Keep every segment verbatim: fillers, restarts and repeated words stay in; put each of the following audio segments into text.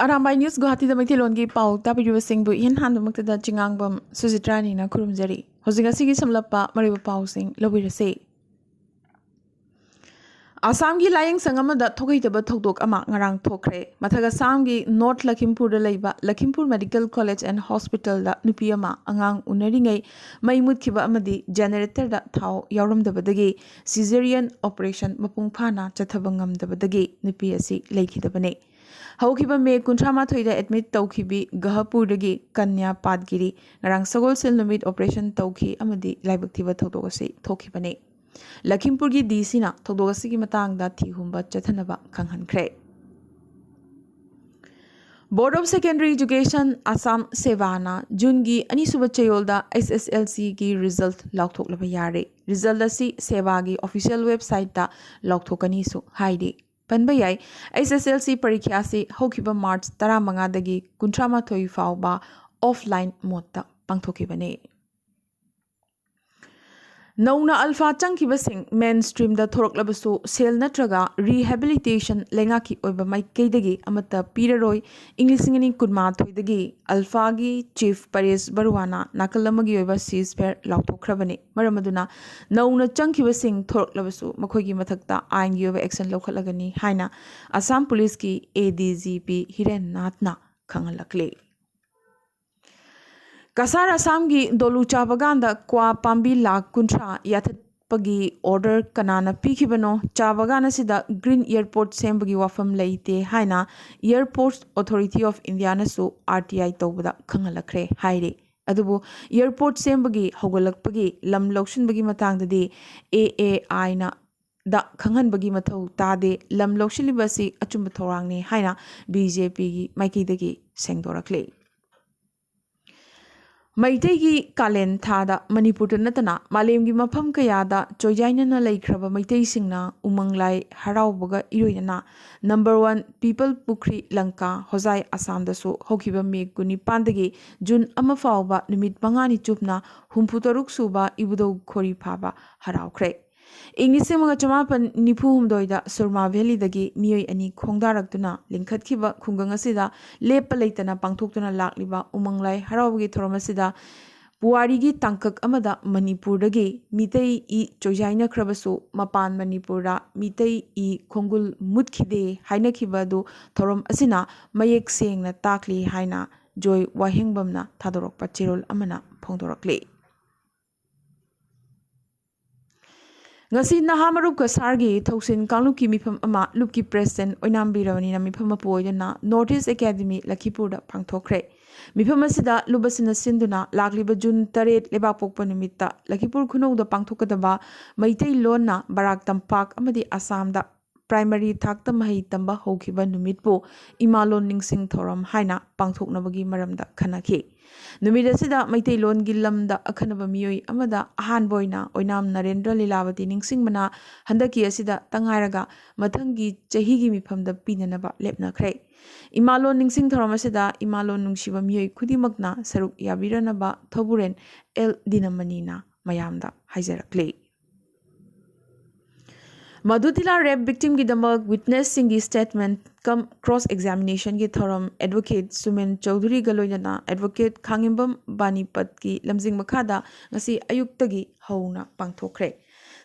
Arambai news ꯒꯨꯋꯥꯍꯥꯇꯤꯗ ꯃꯩꯇꯩꯂꯣꯟꯒꯤ ꯄꯥꯎ ꯇꯥꯕꯤꯔꯤꯕꯁꯤꯡꯕꯨ ꯏꯍꯥꯟ ꯍꯥꯟꯕꯃꯛꯇꯗ ꯆꯤꯉꯥꯡꯕꯝ ꯁꯨꯖꯤꯇ꯭ꯔꯥꯅꯤꯅ ꯈꯨꯔꯨꯝꯖꯔꯤ꯫ ꯍꯧꯖꯤꯛ ꯉꯁꯤꯒꯤ ꯁꯝꯂꯞꯄ ꯃꯔꯨꯑꯣꯏꯕ ꯄꯥꯎꯁꯤꯡ ꯂꯧꯕꯤꯔꯁꯤ꯫ ꯑꯁꯥꯝꯒꯤ ꯂꯥꯌꯦꯡꯁꯪ ꯑꯃꯗ ꯊꯣꯛꯍꯩꯗꯕ ꯊꯧꯗꯣꯛ ꯑꯃ ꯉꯔꯥꯡ ꯊꯣꯛꯈ꯭ꯔꯦ꯫ ꯃꯊꯛ ꯑꯁꯥꯝꯒꯤ ꯅꯣꯔꯠ ꯂꯈꯤꯝꯄꯨꯔꯗ ꯂꯩꯕ ꯂꯈꯤꯝꯄꯨꯔ ꯃꯦꯗꯤꯀꯦꯜ ꯀꯣꯂꯦꯖ ꯑꯦꯟ ꯍꯣꯁꯄꯤꯇꯥꯜꯗ ꯅꯨꯄꯤ ꯑꯃ ꯑꯉꯥꯡ ꯎꯅꯔꯤꯉꯩ ꯃꯩ ꯃꯨꯠꯈꯤꯕ ꯑꯃꯗꯤ ꯖꯦꯅꯦꯔꯦꯇꯔꯗ ꯊꯥꯎ ꯌꯥꯎꯔꯝꯗꯕꯗꯒꯤ ꯁꯤꯖꯦꯔꯤꯌꯟ ꯑꯣꯄꯔꯦꯁꯟ ꯃꯄꯨꯡ ꯐꯥꯅ ꯆꯠꯊꯕ ꯉꯝꯗꯕꯗꯒꯤ ꯅꯨꯄꯤ ꯑꯁꯤ ꯂꯩꯈꯤꯗꯕꯅꯤ꯫ ꯍꯧꯈꯤꯕ ꯃꯦ ꯀꯨꯟꯊ꯭ꯔꯥ ꯃꯥꯊꯣꯏꯗ ꯑꯦꯗꯃꯤꯠ ꯇꯧꯈꯤꯕꯤ ꯒꯍꯄꯨꯔꯗꯒꯤ ꯀꯟꯌꯥ ꯄꯥꯠꯒꯤꯔꯤ ꯉꯔꯥꯡ ꯁꯒꯣꯜꯁꯦꯜ ꯅꯨꯃꯤꯠ ꯑꯣꯄꯔꯦꯁꯟ ꯇꯧꯈꯤ ꯑꯃꯗꯤ ꯂꯥꯏꯕꯛ ꯊꯤꯕ ꯊꯧꯗꯣꯛ ꯑꯁꯤ ꯊꯣꯛꯈꯤꯕꯅꯤ꯫ ꯂꯈꯤꯝꯄꯨꯔꯒꯤ ꯗꯤ ꯁꯤꯅ ꯊꯧꯗꯣꯛ ꯑꯁꯤꯒꯤ ꯃꯇꯥꯡꯗ ꯊꯤ ꯍꯨꯝꯕ ꯆꯠꯊꯅꯕ ꯈꯪꯍꯟꯈ꯭ꯔꯦ꯫ ꯕꯣꯔꯗ ꯑꯣꯐ ꯁꯦꯀꯦꯟꯗꯔꯤ ꯑꯦꯖꯨꯀꯦꯁꯟ ꯑꯁꯥꯝ ꯁꯦꯕꯥꯅ ꯖꯨꯟꯒꯤ ꯑꯅꯤꯁꯨꯕ ꯆꯌꯣꯜꯗ ꯑꯩꯆ ꯑꯦꯁ ꯑꯦꯜ ꯁꯤꯒꯤ ꯔꯤꯖꯜꯠ ꯂꯥꯎꯊꯣꯛꯂꯕ ꯌꯥꯔꯦ꯫ ꯔꯤꯖꯜꯠ ꯑꯁꯤ ꯁꯦꯕꯥꯒꯤ ꯑꯣꯐꯤꯁꯤꯌꯦꯜ ꯋꯦꯕꯁꯥꯏꯠꯇ ꯂꯥꯎꯊꯣꯛꯀꯅꯤꯁꯨ ꯍꯥꯏꯔꯤ꯫ ꯄꯟꯕ ꯌꯥꯏ, ꯑꯩꯆ ꯑꯦꯁ ꯑꯦꯜ ꯁꯤ ꯄꯔꯤꯈ꯭ꯌꯥ ꯑꯁꯤ ꯍꯧꯈꯤꯕ ꯃꯥꯔꯆ ꯇꯔꯥꯃꯉꯥꯗꯒꯤ ꯀꯨꯟꯊ꯭ꯔꯥ ꯃꯥꯊꯣꯏ ꯐꯥꯎꯕ ꯑꯣꯐꯂꯥꯏꯟ ꯃꯣꯗꯇ ꯄꯥꯡꯊꯣꯛꯈꯤꯕꯅꯤ꯫ ꯅꯧꯅ ꯑꯜꯐꯥ ꯆꯪꯈꯤꯕꯁꯤꯡ ꯃꯦꯟ ꯁ꯭ꯇ꯭ꯔꯤꯝꯗ ꯊꯣꯔꯛꯂꯕꯁꯨ ꯁꯦꯜ ꯅꯠꯇ꯭ꯔꯒ ꯔꯤꯍꯦꯕꯤꯂꯤꯇꯦꯁꯟ ꯂꯩꯉꯥꯛꯀꯤ ꯑꯣꯏꯕ ꯃꯥꯏꯀꯩꯗꯒꯤ ꯑꯃꯠꯇ ꯄꯤꯔꯔꯣꯏ꯫ ꯏꯪ ꯂꯤꯁꯤꯡ ꯑꯅꯤ ꯀꯨꯟꯃꯥꯊꯣꯏꯗꯒꯤ ꯑꯜꯐꯥꯒꯤ ꯆꯤꯐ ꯄꯔꯦꯁ ꯕꯔꯨꯋꯥꯅ ꯅꯥꯀꯜ ꯑꯃꯒꯤ ꯑꯣꯏꯕ ꯁꯤꯖꯐꯥꯌꯔ ꯂꯥꯎꯊꯣꯛꯈ꯭ꯔꯕꯅꯤ꯫ ꯃꯔꯝ ꯑꯗꯨꯅ ꯅꯧꯅ ꯆꯪꯈꯤꯕꯁꯤꯡ ꯊꯣꯔꯛꯂꯕꯁꯨ ꯃꯈꯣꯏꯒꯤ ꯃꯊꯛꯇ ꯑꯥꯏꯟꯒꯤ ꯑꯣꯏꯕ ꯑꯦꯛꯁꯟ ꯂꯧꯈꯠꯂꯒꯅꯤ ꯍꯥꯏꯅ ꯑꯁꯥꯝ ꯄꯨꯂꯤꯁꯀꯤ ꯑꯦ ꯗꯤ ꯖꯤ ꯄꯤ ꯍꯤꯔꯦꯟ ꯅꯥꯊꯅ ꯈꯪꯍꯜꯂꯛꯂꯤ꯫ ꯀꯁꯥꯔ ꯑꯁꯥꯝꯒꯤ ꯗꯣꯂꯨ ꯆꯥ ꯕꯒꯥꯟꯗ ꯀ꯭ꯋꯥ ꯄꯥꯝꯕꯤ ꯂꯥꯈ ꯀꯨꯟꯊ꯭ꯔꯥ ꯌꯥꯊꯠꯄꯒꯤ ꯑꯣꯔꯗꯔ ꯀꯅꯥꯅ ꯄꯤꯈꯤꯕꯅꯣ? ꯆꯥ ꯕꯒꯥꯟ ꯑꯁꯤꯗ ꯒ꯭ꯔꯤꯟ ꯑꯦꯌꯔꯄꯣꯔꯠ ꯁꯦꯝꯕꯒꯤ ꯋꯥꯐꯝ ꯂꯩꯇꯦ ꯍꯥꯏꯅ ꯑꯦꯌꯔꯄꯣꯔꯠꯁ ꯑꯣꯊꯣꯔꯤꯇꯤ ꯑꯣꯐ ꯏꯟꯗꯤꯌꯥꯅꯁꯨ ꯑꯥꯔ ꯇꯤ ꯑꯥꯏ ꯇꯧꯕꯗ ꯈꯪꯍꯜꯂꯛꯈ꯭ꯔꯦ ꯍꯥꯏꯔꯤ꯫ ꯑꯗꯨꯕꯨ ꯑꯦꯌꯔꯄꯣꯔꯠ ꯁꯦꯝꯕꯒꯤ ꯍꯧꯒꯠꯂꯛꯄꯒꯤ ꯂꯝ ꯂꯧꯁꯤꯟꯕꯒꯤ ꯃꯇꯥꯡꯗꯗꯤ ꯑꯦ ꯑꯦ ꯑꯥꯏꯅ ꯗ ꯈꯪꯍꯟꯕꯒꯤ ꯃꯊꯧ ꯇꯥꯗꯦ꯫ ꯂꯝ ꯂꯧꯁꯤꯜꯂꯤꯕ ꯑꯁꯤ ꯑꯆꯨꯝꯕ ꯊꯧꯔꯥꯡꯅꯤ ꯍꯥꯏꯅ ꯕꯤ ꯖꯦ ꯄꯤꯒꯤ ꯃꯥꯏꯀꯩꯗꯒꯤ ꯁꯦꯡꯗꯣꯔꯛꯂꯤ꯫ ꯃꯩꯇꯩꯒꯤ ꯀꯥꯂꯦꯟ ꯊꯥꯗ ꯃꯅꯤꯄꯨꯔꯗ ꯅꯠꯇꯅ ꯃꯥꯂꯦꯝꯒꯤ ꯃꯐꯝ ꯀꯌꯥꯗ ꯆꯣꯏꯖꯥꯏꯅꯅ ꯂꯩꯈ꯭ꯔꯕ ꯃꯩꯇꯩꯁꯤꯡꯅ ꯎꯃꯪ ꯂꯥꯏ ꯍꯔꯥꯎꯕꯒ ꯏꯔꯣꯏꯅꯅ ꯅꯝꯕꯔ ꯋꯥꯟ ꯄꯤꯄꯜ ꯄꯨꯈ꯭ꯔꯤ ꯂꯪꯀꯥ ꯍꯣꯖꯥꯏ ꯑꯁꯥꯝꯗꯁꯨ ꯍꯧꯈꯤꯕ ꯃꯦ ꯀꯨꯟꯅꯤꯄꯥꯟꯗꯒꯤ ꯖꯨꯟ ꯑꯃ ꯐꯥꯎꯕ ꯅꯨꯃꯤꯠ ꯃꯉꯥꯅꯤ ꯆꯨꯞꯅ ꯍꯨꯝꯐꯨꯇꯔꯨꯛ ꯁꯨꯕ ꯏꯕꯨꯙꯧ ꯈꯣꯔꯤ ꯐꯥꯕ ꯍꯔꯥꯎꯈ꯭ꯔꯦ꯫ ꯏꯪ ꯂꯤꯁꯤꯡ ꯑꯃꯒ ꯆꯃꯥꯄꯟ ꯅꯤꯐꯨ ꯍꯨꯝꯗꯣꯏꯗ ꯁꯨꯔꯃꯥ ꯚꯦꯂꯤꯗꯒꯤ ꯃꯤꯑꯣꯏ ꯑꯅꯤ ꯈꯣꯡꯗꯥꯔꯛꯇꯨꯅ ꯂꯤꯡꯈꯠꯈꯤꯕ ꯈꯨꯡꯒꯪ ꯑꯁꯤꯗ ꯂꯦꯞꯄ ꯂꯩꯇꯅ ꯄꯥꯡꯊꯣꯛꯇꯨꯅ ꯂꯥꯛꯂꯤꯕ ꯎꯃꯪ ꯂꯥꯏ ꯍꯔꯥꯎꯕꯒꯤ ꯊꯧꯔꯝ ꯑꯁꯤꯗ ꯄꯨꯋꯥꯔꯤꯒꯤ ꯇꯥꯡꯀꯛ ꯑꯃꯗ ꯃꯅꯤꯄꯨꯔꯗꯒꯤ ꯃꯤꯇꯩ ꯏ ꯆꯣꯏꯖꯥꯏꯅꯈ꯭ꯔꯕꯁꯨ ꯃꯄꯥꯟ ꯃꯅꯤꯄꯨꯔꯗ ꯃꯤꯇꯩ ꯏ ꯈꯣꯡꯒꯨꯜ ꯃꯨꯠꯈꯤꯗꯦ ꯍꯥꯏꯅꯈꯤꯕ ꯑꯗꯨ ꯊꯧꯔꯝ ꯑꯁꯤꯅ ꯃꯌꯦꯛ ꯁꯦꯡꯅ ꯇꯥꯛꯂꯤ ꯍꯥꯏꯅ ꯖꯣꯏ ꯋꯥꯍꯦꯡꯕꯝꯅ ꯊꯥꯗꯣꯔꯛꯄ ꯆꯦꯔꯣꯜ ꯑꯃꯅ ꯐꯣꯡꯗꯣꯔꯛꯂꯤ꯫ ꯉꯁꯤ ꯅꯍꯥ ꯃꯔꯨꯞ ꯀꯁꯥꯔꯒꯤ ꯊꯧꯁꯤꯟ ꯀꯥꯡꯂꯨꯞꯀꯤ ꯃꯤꯐꯝ ꯑꯃ ꯂꯨꯞꯀꯤ ꯄ꯭ꯔꯦꯁꯤꯗꯦꯟꯠ ꯑꯣꯏꯅꯥꯝ ꯕꯤꯔꯃꯅꯤꯅ ꯃꯤꯐꯝ ꯃꯄꯨ ꯑꯣꯏꯗꯨꯅ ꯅꯣꯔꯠ ꯏꯁ ꯑꯦꯀꯥꯗꯃꯤ ꯂꯈꯤꯄꯨꯔꯗ ꯄꯥꯡꯊꯣꯛꯈ꯭ꯔꯦ꯫ ꯃꯤꯐꯝ ꯑꯁꯤꯗ ꯂꯨꯞ ꯑꯁꯤꯅ ꯁꯤꯟꯗꯨꯅ ꯂꯥꯛꯂꯤꯕ ꯖꯨꯟ ꯇꯔꯦꯠ ꯂꯩꯕꯥꯛꯄꯣꯛꯄ ꯅꯨꯃꯤꯠꯇ ꯂꯈꯤꯄꯨꯔ ꯈꯨꯅꯧꯗ ꯄꯥꯡꯊꯣꯛꯀꯗꯕ ꯃꯩꯇꯩꯂꯣꯟꯅ ꯕꯔꯥꯛ ꯇꯝꯄꯥꯛ ꯑꯃꯗꯤ ꯑꯁꯥꯝꯗ ꯄ꯭ꯔꯥꯏꯃꯔꯤ ꯊꯥꯛꯇ ꯃꯍꯩ ꯇꯝꯕ ꯍꯧꯈꯤꯕ ꯅꯨꯃꯤꯠꯄꯨ ꯏꯃꯥꯂꯣꯟ ꯅꯤꯡꯁꯤꯡ ꯊꯧꯔꯝ ꯍꯥꯏꯅ ꯄꯥꯡꯊꯣꯛꯅꯕꯒꯤ ꯃꯔꯝꯗ ꯈꯟꯅꯈꯤ꯫ ꯅꯨꯃꯤꯠ ꯑꯁꯤꯗ ꯃꯩꯇꯩꯂꯣꯟꯒꯤ ꯂꯝꯗ ꯑꯈꯟꯅꯕ ꯃꯤꯑꯣꯏ ꯑꯃꯗ ꯑꯍꯥꯟꯕ ꯑꯣꯏꯅ ꯑꯣꯏꯅꯥꯝ ꯅꯔꯦꯟꯗ꯭ꯔ ꯂꯤꯂꯥꯕꯇꯤ ꯅꯤꯡꯁꯤꯡꯕꯅ ꯍꯟꯗꯛꯀꯤ ꯑꯁꯤꯗ ꯇꯉꯥꯏꯔꯒ ꯃꯊꯪꯒꯤ ꯆꯍꯤꯒꯤ ꯃꯤꯐꯝꯗ ꯄꯤꯅꯅꯕ ꯂꯦꯞꯅꯈ꯭ꯔꯦ꯫ ꯏꯃꯥꯂꯣꯟ ꯅꯤꯡꯁꯤꯡ ꯊꯧꯔꯝ ꯑꯁꯤꯗ ꯏꯃꯥꯂꯣꯟ ꯅꯨꯡꯁꯤꯕ ꯃꯤꯑꯣꯏ ꯈꯨꯗꯤꯡꯃꯛꯅ ꯁꯔꯨꯛ ꯌꯥꯕꯤꯔꯅꯕ ꯊꯧꯕꯨꯔꯦꯟ ꯑꯦꯜ ꯗꯤꯅꯃꯅꯤꯅ ꯃꯌꯥꯝꯗ ꯍꯥꯏꯖꯔꯛꯂꯤ꯫ ꯃꯗꯨꯇꯤꯂꯥ ꯔꯦꯞ ꯚꯤꯛꯇꯤꯝꯒꯤꯗꯃꯛ ꯋꯤꯠꯅꯦꯁꯁꯤꯡꯒꯤ ꯁ꯭ꯇꯦꯠꯃꯦꯟꯠ ꯀꯝ ꯀ꯭ꯔꯣꯁ ꯑꯦꯛꯖꯥꯃꯤꯅꯦꯁꯟꯒꯤ ꯊꯧꯔꯝ ꯑꯦꯗꯚꯣꯀꯦꯠ ꯁꯨꯃꯦꯟ ꯆꯧꯙꯨꯔꯤꯒ ꯂꯣꯏꯅꯅ ꯑꯦꯗꯚꯣꯀꯦꯠ ꯈꯥꯉꯦꯝꯕꯝ ꯕꯥꯅꯤꯄꯠꯀꯤ ꯂꯝꯖꯤꯡ ꯃꯈꯥꯗ ꯉꯁꯤ ꯑꯌꯨꯛꯇꯒꯤ ꯍꯧꯅ ꯄꯥꯡꯊꯣꯛꯈ꯭ꯔꯦ꯫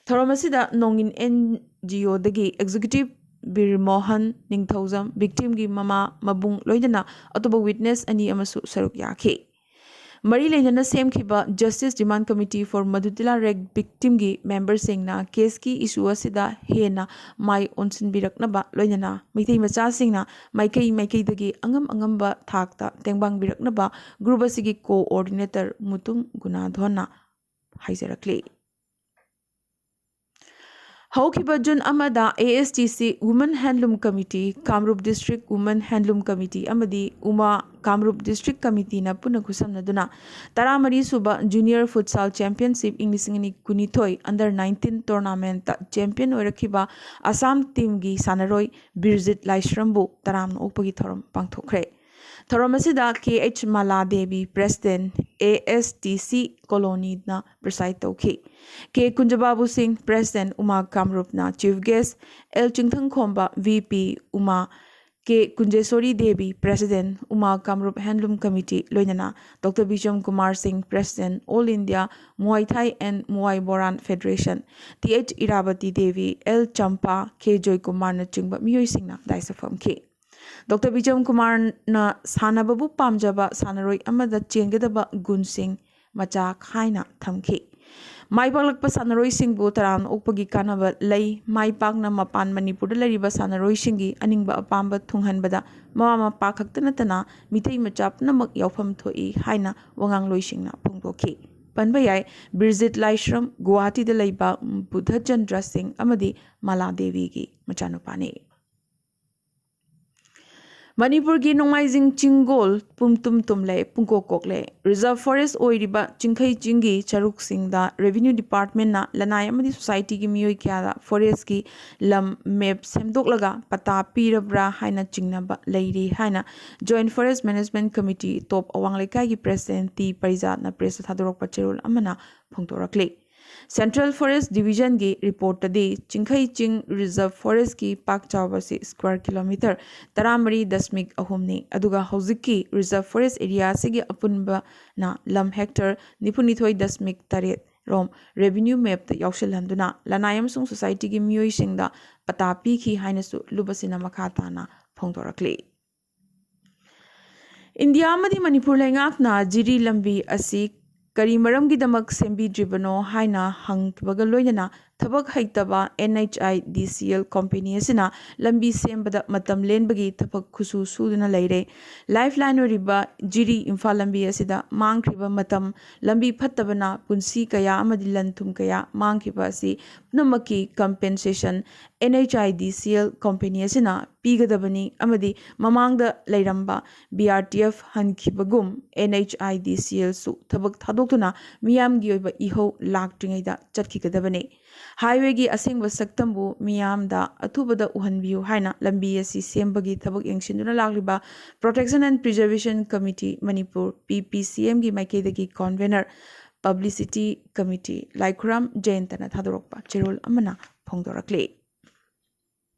ꯊꯧꯔꯝ ꯑꯁꯤꯗ ꯅꯣꯡꯏꯟ ꯑꯦꯟ ꯖꯤ ꯑꯣꯗꯒꯤ ꯑꯦꯛꯖꯤꯀ꯭ꯌꯨꯇꯤꯚ ꯕꯤꯔ ꯃꯣꯍꯟ ꯅꯤꯡꯊꯧꯖꯝ, ꯚꯤꯛꯇꯤꯝꯒꯤ ꯃꯃꯥ ꯃꯕꯨꯡ ꯂꯣꯏꯅꯅ ꯑꯇꯣꯞꯄ ꯋꯤꯠꯅꯦꯁ ꯑꯅꯤ ꯑꯃꯁꯨ ꯁꯔꯨꯛ ꯌꯥꯈꯤ꯫ ꯃꯔꯤ ꯂꯩꯅꯅ ꯁꯦꯝꯈꯤꯕ Justice Demand Committee for Madhutila Rape Victimꯒꯤ ꯃꯦꯝꯕꯔꯁꯤꯡꯅ ꯀꯦꯁꯀꯤ ꯏꯁꯨ ꯑꯁꯤꯗ ꯍꯦꯟꯅ ꯃꯥꯏ ꯑꯣꯟꯁꯤꯟꯕꯤꯔꯛꯅꯕ ꯂꯣꯏꯅꯅ ꯃꯩꯇꯩ ꯃꯆꯥꯁꯤꯡꯅ ꯃꯥꯏꯀꯩ ꯃꯥꯏꯀꯩꯗꯒꯤ ꯑꯉꯝ ꯑꯉꯝꯕ ꯊꯥꯛꯇ ꯇꯦꯡꯕꯥꯡꯕꯤꯔꯛꯅꯕ ꯒ꯭ꯔꯨꯞ ꯑꯁꯤꯒꯤ ꯀꯣꯑꯣꯔꯗꯤꯅꯦꯇꯔ ꯃꯨꯇꯨꯝ ꯒꯨꯅꯥꯙꯣꯟꯅ ꯍꯥꯏꯖꯔꯛꯂꯤ꯫ ꯍꯧꯈꯤꯕ ꯖꯨꯟ ꯑꯃꯗ A S D C Women Handloom Committee, ꯀꯥꯃꯔꯨꯞ District Women Handloom Committee ꯑꯃꯗꯤ ꯎꯃꯥ ꯀꯥꯃꯔꯨꯞ District Committeeꯅ ꯄꯨꯟꯅ ꯈꯨꯠꯁꯝꯅꯗꯨꯅ ꯇꯔꯥꯃꯔꯤ ꯁꯨꯕ Junior Futsal Championship ꯏꯪ ꯂꯤꯁꯤꯡ ꯑꯅꯤ ꯀꯨꯟꯅꯤꯊꯣꯏ Under nineteen Tournamentꯇ champion ꯑꯣꯏꯔꯛꯈꯤꯕ ꯑꯁꯥꯝ teamꯒꯤ ꯁꯥꯟꯅꯔꯣꯏ ꯕꯤꯔꯖꯤꯠ ꯂꯥꯏꯁ꯭ꯔꯝꯕꯨ ꯇꯔꯥꯝꯅ ꯑꯣꯛꯄꯒꯤ ꯊꯧꯔꯝ ꯄꯥꯡꯊꯣꯛꯈ꯭ꯔꯦ꯫ ꯊꯧꯔꯝ ꯑꯁꯤꯗ K H Mala Devi, president, A S T C ꯀꯣꯂꯣꯅꯤꯅ ꯄ꯭ꯔꯤꯁꯥꯏꯗ ꯇꯧꯈꯤ꯫ ꯀꯦ ꯀꯨꯟꯖꯕꯥꯕꯨ ꯁꯤꯡ, ꯄ꯭ꯔꯦꯁꯤꯗꯦꯟꯠ, ꯎꯃꯥ ꯀꯥꯃꯔꯨꯞꯅ chief guest, L Chingthangkhomba, V P, Uma, K Kunjesori Devi, president, Uma Kamarup ꯍꯦꯟꯂꯨꯝ ꯀꯃꯤꯇꯤ, ꯂꯣꯏꯅꯅ doctor Bijam Kumar Singh, president, all India Muay Thai and Muay Boran federation, T H Irabati Devi, L Champa, K ꯖꯣꯏꯀꯨꯃꯥꯔꯅꯆꯤꯡꯕ ꯃꯤꯑꯣꯏꯁꯤꯡꯅ ꯗꯥꯏꯁꯇ ꯐꯝꯈꯤ꯫ Doctor ꯕꯤꯖꯝ ꯀꯨꯃꯥꯔꯅ ꯁꯥꯟꯅꯕꯕꯨ ꯄꯥꯝꯖꯕ ꯁꯥꯟꯅꯔꯣꯏ ꯑꯃꯗ ꯆꯦꯟꯒꯗꯕ ꯒꯨꯟꯁꯤꯡ ꯃꯆꯥꯛ ꯈꯥꯏꯅ ꯊꯝꯈꯤ꯫ ꯃꯥꯏ ꯄꯥꯛꯂꯛꯄ ꯁꯥꯟꯅꯔꯣꯏꯁꯤꯡꯕꯨ ꯇꯔꯥꯝꯅ ꯑꯣꯛꯄꯒꯤ ꯀꯥꯟꯅꯕ ꯂꯩ꯫ ꯃꯥꯏ ꯄꯥꯛꯅ ꯃꯄꯥꯟ ꯃꯅꯤꯄꯨꯔꯗ ꯂꯩꯔꯤꯕ ꯁꯥꯟꯅꯔꯣꯏꯁꯤꯡꯒꯤ ꯑꯅꯤꯡꯕ ꯑꯄꯥꯝꯕ ꯊꯨꯡꯍꯟꯕꯗ ꯃꯃꯥ ꯃꯄꯥ ꯈꯛꯇ ꯅꯠꯇꯅ ꯃꯤꯇꯩ ꯃꯆꯥ ꯄꯨꯝꯅꯃꯛ ꯌꯥꯎꯐꯝ ꯊꯣꯛꯏ ꯍꯥꯏꯅ ꯋꯥꯉꯥꯡꯂꯣꯏꯁꯤꯡꯅ ꯐꯣꯡꯗꯣꯛꯈꯤ꯫ ꯄꯟꯕ ꯌꯥꯏ, ꯕꯤꯔꯖꯤꯠ ꯂꯥꯏꯁ꯭ꯔꯝ ꯒꯨꯋꯥꯍꯥꯇꯤꯗ ꯂꯩꯕ ꯕꯨꯙꯆꯟꯗ꯭ꯔ ꯁꯤꯡ ꯑꯃꯗꯤ ꯃꯥꯂꯥ ꯗꯦꯕꯤꯒꯤ ꯃꯆꯥꯅꯨꯄꯥꯅꯤ꯫ ꯃꯅꯤꯄꯨꯔꯒꯤ ꯅꯣꯡꯃꯥꯏꯖꯤꯡ ꯆꯤꯡꯒꯣꯜ ꯄꯨꯝꯇꯨꯝ ꯇꯨꯝꯂꯦ, ꯄꯨꯡꯀꯣꯛ ꯀꯣꯛꯂꯦ꯫ ꯔꯤꯖꯔꯚ ꯐꯣꯔꯦꯁ ꯑꯣꯏꯔꯤꯕ ꯆꯤꯡꯈꯩ ꯆꯤꯡꯒꯤ ꯁꯔꯨꯛꯁꯤꯡꯗ ꯔꯦꯚꯤꯅ꯭ꯌꯨ ꯗꯤꯄꯥꯔꯠꯃꯦꯟꯠꯅ ꯂꯅꯥꯏ ꯑꯃꯗꯤ ꯁꯣꯁꯥꯏꯇꯤꯒꯤ ꯃꯤꯑꯣꯏ ꯀꯌꯥꯗ ꯐꯣꯔꯦꯁ꯭ꯠꯀꯤ ꯂꯝ ꯃꯦꯞ ꯁꯦꯝꯗꯣꯛꯂꯒ ꯄꯇꯥ ꯄꯤꯔꯕ꯭ꯔꯥ ꯍꯥꯏꯅ ꯆꯤꯡꯅꯕ ꯂꯩꯔꯤ ꯍꯥꯏꯅ ꯖꯣꯏꯟꯠ ꯐꯣꯔꯦꯁ꯭ꯠ ꯃꯦꯅꯦꯖꯃꯦꯟꯠ ꯀꯃꯤꯇꯤ ꯇꯣꯞ ꯑꯋꯥꯡ ꯂꯩꯀꯥꯏꯒꯤ ꯄ꯭ꯔꯦꯁꯤꯗꯦꯟꯠ ꯇꯤ ꯄꯔꯤꯖꯥꯠꯅ ꯄ꯭ꯔꯦꯁꯇ ꯊꯥꯗꯣꯔꯛꯄ ꯆꯦꯔꯣꯜ ꯑꯃꯅ ꯐꯣꯡꯗꯣꯔꯛꯂꯤ꯫ ꯁꯦꯟꯇ꯭ꯔꯦꯜ ꯐꯣꯔꯦꯁ꯭ꯠ ꯗꯤꯕꯤꯖꯟꯒꯤ ꯔꯤꯄꯣꯔꯠꯇꯗꯤ ꯆꯤꯡꯈꯩ ꯆꯤꯡ ꯔꯤꯖꯔꯚ ꯐꯣꯔꯦꯁ꯭ꯠꯀꯤ ꯄꯥꯛ ꯆꯥꯎꯕꯁꯤ ꯁ꯭ꯀ꯭ꯋꯥꯔ ꯀꯤꯂꯣꯃꯤꯇꯔ ꯇꯔꯥꯃꯔꯤ ꯗꯁꯃꯤꯛ ꯑꯍꯨꯝꯅꯤ, ꯑꯗꯨꯒ ꯍꯧꯖꯤꯛꯀꯤ ꯔꯤꯖꯔꯚ ꯐꯣꯔꯦꯁ꯭ꯠ ꯑꯦꯔꯤꯌꯥ ꯑꯁꯤꯒꯤ ꯑꯄꯨꯟꯕꯅ ꯂꯝ ꯍꯦꯛꯇꯔ ꯅꯤꯐꯨꯅꯤꯊꯣꯏ ꯗꯁꯃꯤꯛ ꯇꯔꯦꯠ ꯔꯣꯝ ꯔꯦꯚꯤꯅ꯭ꯌꯨ ꯃꯦꯞꯇ ꯌꯥꯎꯁꯤꯜꯍꯟꯗꯨꯅ ꯂꯅꯥꯏ ꯑꯃꯁꯨꯡ ꯁꯣꯁꯥꯏꯇꯤꯒꯤ ꯃꯤꯑꯣꯏꯁꯤꯡꯗ ꯄꯇꯥ ꯄꯤꯈꯤ ꯍꯥꯏꯅꯁꯨ ꯂꯨꯞ ꯑꯁꯤꯅ ꯃꯈꯥ ꯇꯥꯅ ꯐꯣꯡꯗꯣꯔꯛꯂꯤ꯫ ꯏꯟꯗꯤꯌꯥ ꯑꯃꯗꯤ ꯃꯅꯤꯄꯨꯔ ꯂꯩꯉꯥꯛꯅ ꯖꯤꯔꯤ ꯂꯝꯕꯤ ꯑꯁꯤ ꯀꯔꯤ ꯃꯔꯝꯒꯤꯗꯃꯛ ꯁꯦꯝꯕꯤꯗ꯭ꯔꯤꯕꯅꯣ ꯍꯥꯏꯅ ꯍꯪꯈꯤꯕꯒ ꯂꯣꯏꯅꯅ ꯊꯕꯛ ꯍꯩꯇꯕ and H I D C L company ꯑꯁꯤꯅ ꯂꯝꯕꯤ ꯁꯦꯝꯕꯗ ꯃꯇꯝ ꯂꯦꯟꯕꯒꯤ ꯊꯕꯛ ꯈꯨꯁꯨ ꯁꯨꯗꯨꯅ ꯂꯩꯔꯦ꯫ ꯂꯥꯏꯐ ꯂꯥꯏꯟ ꯑꯣꯏꯔꯤꯕ ꯖꯤꯔꯤ ꯏꯝꯐꯥꯜ ꯂꯝꯕꯤ ꯑꯁꯤꯗ ꯃꯥꯡꯈ꯭ꯔꯤꯕ ꯃꯇꯝ, ꯂꯝꯕꯤ ꯐꯠꯇꯕꯅ ꯄꯨꯟꯁꯤ ꯀꯌꯥ ꯑꯃꯗꯤ ꯂꯟ ꯊꯨꯝ ꯀꯌꯥ ꯃꯥꯡꯈꯤꯕ ꯑꯁꯤ ꯄꯨꯝꯅꯃꯛꯀꯤ compensation N H I D C L company ꯑꯁꯤꯅ ꯄꯤꯒꯗꯕꯅꯤ ꯑꯃꯗꯤ ꯃꯃꯥꯡꯗ ꯂꯩꯔꯝꯕ B R T F ꯍꯟꯈꯤꯕꯒꯨꯝ N H I D C L ꯁꯨ ꯊꯕꯛ ꯊꯥꯗꯣꯛꯇꯨꯅ ꯃꯤꯌꯥꯝꯒꯤ ꯑꯣꯏꯕ ꯏꯍꯧ ꯂꯥꯛꯇ꯭ꯔꯤꯉꯩꯗ ꯆꯠꯈꯤꯒꯗꯕꯅꯤ꯫ ꯍꯥꯏꯋꯦꯒꯤ ꯑꯁꯦꯡꯕ ꯁꯛꯇꯝꯕꯨ ꯃꯤꯌꯥꯝꯗ ꯑꯊꯨꯕꯗ ꯎꯍꯟꯕꯤꯌꯨ ꯍꯥꯏꯅ ꯂꯝꯕꯤ ꯑꯁꯤ ꯁꯦꯝꯕꯒꯤ ꯊꯕꯛ ꯌꯦꯡꯁꯤꯟꯗꯨꯅ ꯂꯥꯛꯂꯤꯕ Protection and Preservation Committee Manipur, P P C M ꯒꯤ ꯃꯥꯏꯀꯩꯗꯒꯤ convener Publicity Committee ꯂꯥꯏꯈꯨꯔꯥꯝ ꯖꯌꯟꯇꯅ ꯊꯥꯗꯣꯔꯛꯄ ꯆꯦꯔꯣꯜ ꯑꯃꯅ ꯐꯣꯡꯗꯣꯔꯛꯂꯤ꯫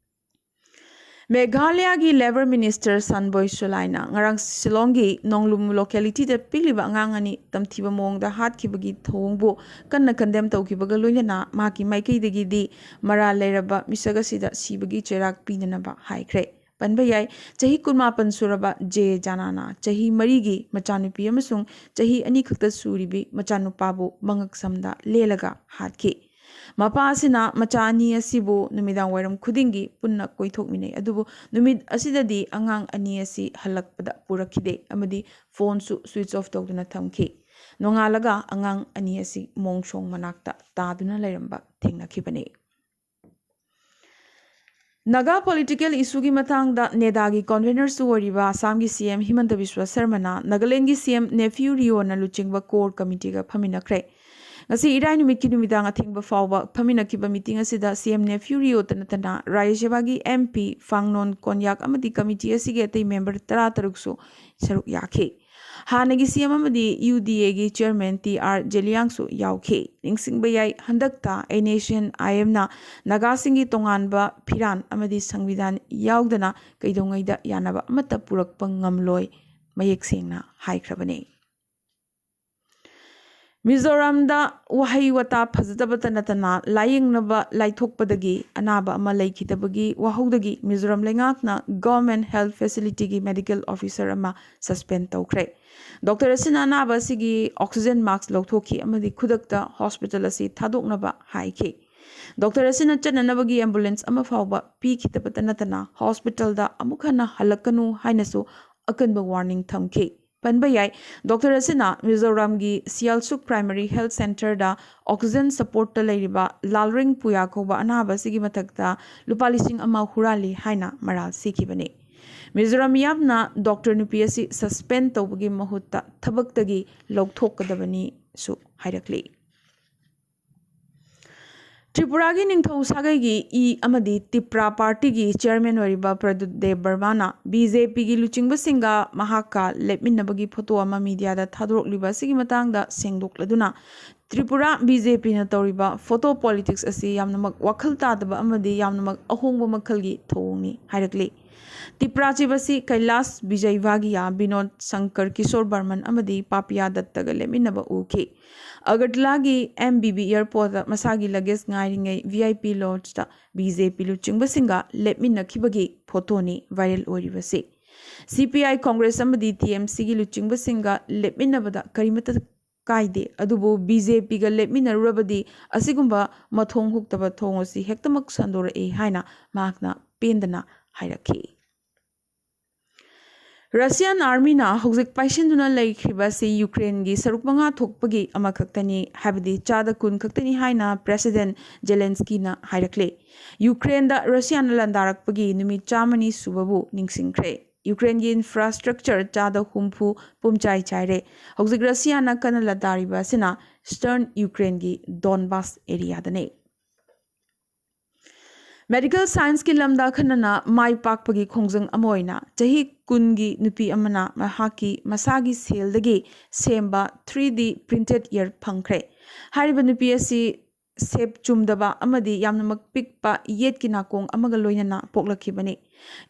ꯃꯦꯘꯥꯂꯌꯥꯒꯤ Labour Minister ꯁꯟꯕꯣꯏ ꯁꯨꯂꯥꯏꯅ ꯉꯔꯥꯡ ꯁꯤꯂꯣꯡꯒꯤ ꯅꯣꯡꯂꯨꯝ locality ꯗ ꯄꯤꯛꯂꯤꯕ ꯑꯉꯥꯡ ꯑꯅꯤ ꯇꯝꯊꯤꯕ ꯃꯑꯣꯡꯗ ꯍꯥꯠꯈꯤꯕꯒꯤ ꯊꯧꯑꯣꯡꯕꯨ ꯀꯟꯅ condemn ꯇꯧꯈꯤꯕꯒ ꯂꯣꯏꯅꯅ ꯃꯍꯥꯛꯀꯤ ꯃꯥꯏꯀꯩꯗꯒꯤꯗꯤ ꯃꯔꯥꯜ ꯂꯩꯔꯕ ꯃꯤꯁꯛ ꯑꯁꯤꯗ ꯁꯤꯕꯒꯤ ꯆꯩꯔꯥꯛ ꯄꯤꯅꯅꯕ ꯍꯥꯏꯈ꯭ꯔꯦ꯫ ꯄꯟꯕ ꯌꯥꯏ, ꯆꯍꯤ ꯀꯨꯟꯃꯥꯄꯟ ꯁꯨꯔꯕ ꯖꯦ ꯖꯥꯅꯥꯅ ꯆꯍꯤ ꯃꯔꯤꯒꯤ ꯃꯆꯥꯅꯨꯄꯤ ꯑꯃꯁꯨꯡ ꯆꯍꯤ ꯑꯅꯤ ꯈꯛꯇ ꯁꯨꯔꯤꯕꯤ ꯃꯆꯥꯅꯨꯄꯥꯕꯨ ꯃꯉꯛ ꯁꯝꯗ ꯂꯦꯜꯂꯒ ꯍꯥꯠꯈꯤ꯫ ꯃꯄꯥ ꯑꯁꯤꯅ ꯃꯆꯥ ꯑꯅꯤ ꯑꯁꯤꯕꯨ ꯅꯨꯃꯤꯗꯥꯡ ꯋꯥꯏꯔꯝ ꯈꯨꯗꯤꯡꯒꯤ ꯄꯨꯟꯅ ꯀꯣꯏꯊꯣꯛꯃꯤꯟꯅꯩ, ꯑꯗꯨꯕꯨ ꯅꯨꯃꯤꯠ ꯑꯁꯤꯗꯗꯤ ꯑꯉꯥꯡ ꯑꯅꯤ ꯑꯁꯤ ꯍꯜꯂꯛꯄꯗ ꯄꯨꯔꯛꯈꯤꯗꯦ ꯑꯃꯗꯤ ꯐꯣꯟꯁꯨ switch off ꯇꯧꯗꯨꯅ ꯊꯝꯈꯤ꯫ ꯅꯣꯡꯉꯥꯜꯂꯒ ꯑꯉꯥꯡ ꯑꯅꯤ ꯑꯁꯤ ꯃꯣꯡꯁꯣꯡ ꯃꯅꯥꯛꯇ ꯇꯥꯗꯨꯅ ꯂꯩꯔꯝꯕ ꯊꯦꯡꯅꯈꯤꯕꯅꯤ꯫ ꯅꯥꯒꯥ political issue ꯒꯤ ꯃꯇꯥꯡꯗ ꯅꯦꯗꯥꯒꯤ convener ꯁꯨ ꯑꯣꯏꯔꯤꯕ ꯑꯁꯥꯝꯒꯤ C M ꯍꯤꯃꯟꯇ ꯕꯤꯁ꯭ꯋ ꯁꯔꯃꯅ ꯅꯥꯒꯥꯂꯦꯟꯒꯤ C M ꯅꯦꯐ꯭ꯌꯨ ꯔꯤꯑꯣꯅ ꯂꯨꯆꯤꯡꯕ core committee ꯒ ꯐꯝꯃꯤꯟꯅꯈ꯭ꯔꯦ꯫ ꯉꯁꯤ ꯏꯔꯥꯏ ꯅꯨꯃꯤꯠꯀꯤ ꯅꯨꯃꯤꯗꯥꯡ ꯑꯊꯦꯡꯕ ꯐꯥꯎꯕ ꯐꯝꯃꯤꯟꯅꯈꯤꯕ meeting ꯑꯁꯤꯗ C M ꯅꯦꯐ꯭ꯌꯨ ꯔꯤꯑꯣꯇ ꯅꯠꯇꯅ ꯔꯥꯖ꯭ꯌ ꯁꯚꯥꯒꯤ M P ꯐꯥꯡꯅꯣꯟ ꯀꯣꯟꯌꯥꯛ ꯑꯃꯗꯤ committee ꯑꯁꯤꯒꯤ ꯑꯇꯩ member ꯇꯔꯥꯇꯔꯨꯛꯁꯨ ꯁꯔꯨꯛ ꯌꯥꯈꯤ꯫ ꯍꯥꯟꯅꯒꯤ C M ꯑꯃꯗꯤ U D A ꯒꯤ chairman T R ꯖꯦꯂꯤꯌꯥꯡꯁꯨ ꯌꯥꯎꯈꯤ꯫ ꯅꯤꯡꯁꯤꯡꯕ ꯌꯥꯏ, ꯍꯟꯗꯛꯇ N S C N I M ꯅ ꯅꯥꯒꯥꯁꯤꯡꯒꯤ ꯇꯣꯉꯥꯟꯕ ꯐꯤꯔꯥꯟ ꯑꯃꯗꯤ ꯁꯪꯕꯤꯙꯥꯟ ꯌꯥꯎꯗꯅ ꯀꯩꯗꯧꯉꯩꯗ ꯌꯥꯅꯕ ꯑꯃꯠꯇ ꯄꯨꯔꯛꯄ ꯉꯝꯂꯣꯏ ꯃꯌꯦꯛ ꯁꯦꯡꯅ ꯍꯥꯏꯈ꯭ꯔꯕꯅꯤ꯫ ꯃꯤꯖꯣꯔꯥꯝꯗ ꯋꯥꯍꯩ ꯋꯥꯇꯥ ꯐꯖꯗꯕꯇ ꯅꯠꯇꯅ ꯂꯥꯌꯦꯡꯅꯕ ꯂꯥꯏꯊꯣꯛꯄꯗꯒꯤ ꯑꯅꯥꯕ ꯑꯃ ꯂꯩꯈꯤꯗꯕꯒꯤ ꯋꯥꯍꯧꯗꯒꯤ ꯃꯤꯖꯣꯔꯥꯝ ꯂꯩꯉꯥꯛꯅ government health facility ꯒꯤ medical officer ꯑꯃ suspend ꯇꯧꯈ꯭ꯔꯦ꯫ Doctor ꯑꯁꯤꯅ ꯑꯅꯥꯕ ꯑꯁꯤꯒꯤ oxygen mask ꯂꯧꯊꯣꯛꯈꯤ ꯑꯃꯗꯤ ꯈꯨꯗꯛꯇ hospital ꯑꯁꯤ ꯊꯥꯗꯣꯛꯅꯕ ꯍꯥꯏꯈꯤ꯫ Doctor ꯑꯁꯤꯅ ꯆꯠꯅꯅꯕꯒꯤ ambulance ꯑꯃ ꯐꯥꯎꯕ ꯄꯤꯈꯤꯗꯕꯇ ꯅꯠꯇꯅ hospital ꯗ ꯑꯃꯨꯛ ꯍꯟꯅ ꯍꯜꯂꯛꯀꯅꯨ ꯍꯥꯏꯅꯁꯨ ꯑꯀꯟꯕ warning ꯊꯝꯈꯤ꯫ ꯄꯟꯕ ꯌꯥꯏ꯫ ꯗꯣꯛꯇꯔ ꯑꯁꯤꯅ ꯃꯤꯖꯣꯔꯥꯝꯒꯤ ꯁꯤꯌꯥꯜꯁꯨꯛ ꯄ꯭ꯔꯥꯏꯃꯔꯤ ꯍꯦꯜꯊ ꯁꯦꯟꯇꯔꯗ ꯑꯣꯛꯁꯤꯖꯟ ꯁꯄꯣꯔꯠꯇ ꯂꯩꯔꯤꯕ ꯂꯥꯜꯔꯤꯡ ꯄꯨꯌꯥ ꯀꯧꯕ ꯑꯅꯥꯕ ꯑꯁꯤꯒꯤ ꯃꯊꯛꯇ ꯂꯨꯄꯥ ꯂꯤꯁꯤꯡ ꯑꯃ ꯍꯨꯔꯥꯜꯂꯤ ꯍꯥꯏꯅ ꯃꯔꯥꯜ ꯁꯤꯈꯤꯕꯅꯤ꯫ ꯃꯤꯖꯣꯔꯥꯝ ꯃꯤꯌꯥꯝꯅ ꯗꯣꯛꯇꯔ ꯅꯨꯄꯤ ꯑꯁꯤ ꯁꯁꯄꯦꯟ ꯇꯧꯕꯒꯤ ꯃꯍꯨꯠꯇ ꯊꯕꯛꯇꯒꯤ ꯂꯧꯊꯣꯛꯀꯗꯕꯅꯤꯁꯨ ꯍꯥꯏꯔꯛꯂꯤ꯫ ꯇ꯭ꯔꯤꯄꯨꯔꯥꯒꯤ ꯅꯤꯡꯊꯧ ꯁꯥꯒꯩꯒꯤ ꯏ ꯑꯃꯗꯤ ꯇꯤꯄ꯭ꯔꯥ ꯄꯥꯔꯇꯤꯒꯤ ꯆꯤꯌꯔꯃꯦꯟ ꯑꯣꯏꯔꯤꯕ ꯄ꯭ꯔꯗꯨꯠ ꯗꯦꯕ ꯕꯔꯃꯥꯅ ꯕꯤ ꯖꯦ ꯄꯤꯒꯤ ꯂꯨꯆꯤꯡꯕꯁꯤꯡꯒ ꯃꯍꯥꯛꯀ ꯂꯦꯞꯃꯤꯟꯅꯕꯒꯤ ꯐꯣꯇꯣ ꯑꯃ ꯃꯤꯗꯤꯌꯥꯗ ꯊꯥꯗꯣꯔꯛꯂꯤꯕ ꯑꯁꯤꯒꯤ ꯃꯇꯥꯡꯗ ꯁꯦꯡꯗꯣꯛꯂꯗꯨꯅ, ꯇ꯭ꯔꯤꯄꯨꯔꯥ ꯕꯤ ꯖꯦ ꯄꯤꯅ ꯇꯧꯔꯤꯕ ꯐꯣꯇꯣ ꯄꯣꯂꯤꯇꯤꯛꯁ ꯑꯁꯤ ꯌꯥꯝꯅꯃꯛ ꯋꯥꯈꯜ ꯇꯥꯗꯕ ꯑꯃꯗꯤ ꯌꯥꯝꯅꯃꯛ ꯑꯍꯣꯡꯕ ꯃꯈꯜꯒꯤ ꯊꯧꯑꯣꯡꯅꯤ ꯍꯥꯏꯔꯛꯂꯤ꯫ ꯇꯤꯄ꯭ꯔꯥ ꯆꯤꯞ ꯑꯁꯤ ꯀꯩꯂꯥꯁ ꯕꯤꯖꯩ ꯋꯥꯒꯤꯌꯥ, ꯕꯤꯅꯣꯗ ꯁꯪꯀꯔ ꯀꯤꯁꯣꯔ ꯕꯔꯃꯟ ꯑꯃꯗꯤ ꯄꯥꯄꯤꯌꯥ ꯗꯠꯇꯒ ꯂꯦꯞꯃꯤꯟꯅꯕ ꯎꯈꯤ꯫ ꯑꯒꯔꯇꯂꯥꯒꯤ ꯑꯦꯝ ꯕꯤ ꯕꯤ ꯑꯦꯌꯔꯄꯣꯔꯠꯇ ꯃꯁꯥꯒꯤ ꯂꯒꯦꯖ ꯉꯥꯏꯔꯤꯉꯩ ꯚꯤ ꯑꯥꯏ ꯄꯤ ꯂꯣꯟꯖꯇ ꯕꯤ ꯖꯦ ꯄꯤ ꯂꯨꯆꯤꯡꯕꯁꯤꯡꯒ ꯂꯦꯞꯃꯤꯟꯅꯈꯤꯕꯒꯤ ꯐꯣꯇꯣꯅꯤ ꯚꯥꯏꯔꯦꯜ ꯑꯣꯏꯔꯤꯕꯁꯤ꯫ ꯁꯤ ꯄꯤ ꯑꯥꯏ, ꯀꯣꯡꯒ꯭ꯔꯦꯁ ꯑꯃꯗꯤ ꯇꯤ ꯑꯦꯝ ꯁꯤꯒꯤ ꯂꯨꯆꯤꯡꯕꯁꯤꯡꯒ ꯂꯦꯞꯃꯤꯟꯅꯕꯗ ꯀꯔꯤꯃꯠꯇ ꯀꯥꯏꯗꯦ, ꯑꯗꯨꯕꯨ ꯕꯤ ꯖꯦ ꯄꯤꯒ ꯂꯦꯞꯃꯤꯟꯅꯔꯨꯔꯕꯗꯤ ꯑꯁꯤꯒꯨꯝꯕ ꯃꯊꯣꯡ ꯍꯨꯛꯇꯕ ꯊꯧꯑꯣꯡ ꯑꯁꯤ ꯍꯦꯛꯇꯃꯛ ꯁꯟꯗꯣꯔꯛꯏ ꯍꯥꯏꯅ ꯃꯍꯥꯛꯅ ꯄꯦꯟꯗꯅ ꯍꯥꯏꯔꯛꯈꯤ꯫ ꯔꯁꯤꯌꯥꯟ ꯑꯥꯔꯃꯤꯅ ꯍꯧꯖꯤꯛ ꯄꯥꯏꯁꯤꯟꯗꯨꯅ ꯂꯩꯈ꯭ꯔꯤꯕ ꯑꯁꯤ ꯌꯨꯀ꯭ꯔꯦꯟꯒꯤ ꯁꯔꯨꯛ ꯃꯉꯥ ꯊꯣꯛꯄꯒꯤ ꯑꯃꯈꯛꯇꯅꯤ, ꯍꯥꯏꯕꯗꯤ ꯆꯥꯗ ꯀꯨꯟ ꯈꯛꯇꯅꯤ ꯍꯥꯏꯅ ꯄ꯭ꯔꯦꯁꯤꯗꯦꯟ ꯖꯦꯂꯦꯟꯁꯀꯤꯅ ꯍꯥꯏꯔꯛꯂꯦ꯫ ꯌꯨꯀ꯭ꯔꯦꯟꯗ ꯔꯁꯤꯌꯥꯅ ꯂꯥꯟꯗꯥꯔꯛꯄꯒꯤ ꯅꯨꯃꯤꯠ ꯆꯥꯝꯃꯅꯤ ꯁꯨꯕꯕꯨ ꯅꯤꯡꯁꯤꯡꯈ꯭ꯔꯦ꯫ ꯌꯨꯀ꯭ꯔꯦꯟꯒꯤ ꯏꯟꯐ꯭ꯔꯥꯁ꯭ꯇ꯭ꯔꯛꯆꯔ ꯆꯥꯗ ꯍꯨꯝꯐꯨ ꯄꯨꯝꯆꯥꯏ ꯆꯥꯏꯔꯦ꯫ ꯍꯧꯖꯤꯛ ꯔꯁꯤꯌꯥꯅ ꯀꯟꯅ ꯂꯥꯟꯗꯥꯔꯤꯕ ꯑꯁꯤꯅ ꯏꯁꯇꯔꯟ ꯌꯨꯀ꯭ꯔꯦꯟꯒꯤ ꯗꯣꯟꯕꯥꯁ ꯑꯦꯔꯤꯌꯥꯗꯅꯤ꯫ ꯃꯦꯗꯤꯀꯦꯜ ꯁꯥꯏꯟꯁꯀꯤ ꯂꯝꯗ ꯑꯈꯟꯅꯅ ꯃꯥꯏ ꯄꯥꯛꯄꯒꯤ ꯈꯣꯡꯖꯪ ꯑꯃ ꯑꯣꯏꯅ ꯆꯍꯤ ꯀꯨꯟꯒꯤ ꯅꯨꯄꯤ ꯑꯃꯅ ꯃꯍꯥꯛꯀꯤ ꯃꯁꯥꯒꯤ ꯁꯦꯜꯗꯒꯤ ꯁꯦꯝꯕ ꯊ꯭ꯔꯤ ꯗꯤ ꯄ꯭ꯔꯤꯟꯇꯦꯗ ꯏꯌꯔ ꯐꯪꯈ꯭ꯔꯦ꯫ ꯍꯥꯏꯔꯤꯕ ꯅꯨꯄꯤ ꯑꯁꯤ ꯁꯦꯞ ꯆꯨꯝꯗꯕ ꯑꯃꯗꯤ ꯌꯥꯝꯅꯃꯛ ꯄꯤꯛꯄ ꯌꯦꯠꯀꯤ ꯅꯥꯀꯣꯡ ꯑꯃꯒ ꯂꯣꯏꯅꯅ ꯄꯣꯛꯂꯛꯈꯤꯕꯅꯤ꯫